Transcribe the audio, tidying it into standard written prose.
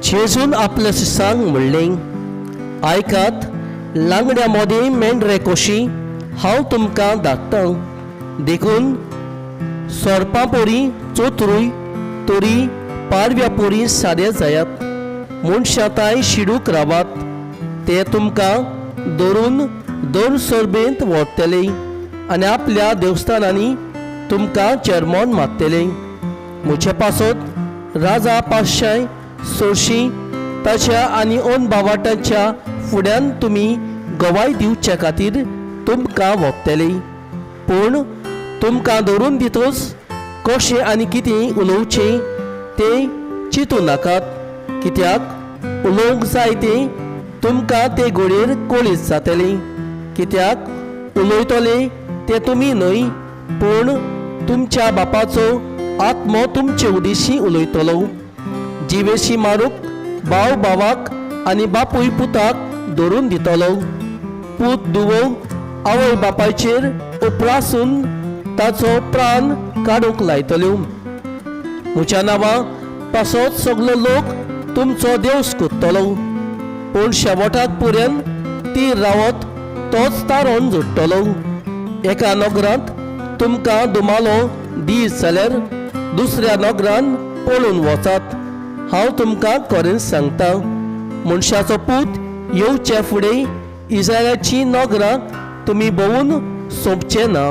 जेजून आपल्या शिसांक म्हणलें, आयकात, लांगड्या मोदें मेंढरे कशी हांव तुमकां धाडटां, देखून सोरपां पोरी चोत्रूय तरी पारव्या पोरी सादे जायात. मनशां ताय शिडूक रावात, ते तुमकां धरून दोन सरबेंत व्हरतले आनी आपल्या देवस्थानांनी तुमकां चेरमोन मारतले. म्हजे पासत राजा पातशाय सोरशी ताच्या आनी ओन बावाटाच्या फुड्यान तुमी गवाय दिवचे खातीर तुमकां व्हरतले. पूण तुमकां धरून दितूच कशें आनी कितें उलोवचें तें चिंतू नाकात, कित्याक उलोवंक जाय तें तुमकां ते घडयेर कळीत जातलें. कित्याक उलयतले ते तुमी न्हय, पूण तुमच्या बापाचो आत्मो तुमचे उदेशी उलयतलो. जिवेशी मारूक भाव भावाक आनी बापूय पुताक धरून दितलो. पूत दुवो आवय बापायचेर उपरासून ताचो प्राण काडूंक लायतल्यो. म्हज्या नांवा पासत सगलो लोक तुमचो देवस करतलो, पूण शेवटाक पर्यंत ती रावत तोच तारोन जोडटलो. एका नगरांत तुमकां दुमालो दीस जाल्यार दुसऱ्या नगरान पळून वचात. हांव तुमकां खरेंच सांगता, मनशाचो पूत येवचे फुडें इस्रायलाची नगरां तुमी भोंवून सोंपचे ना.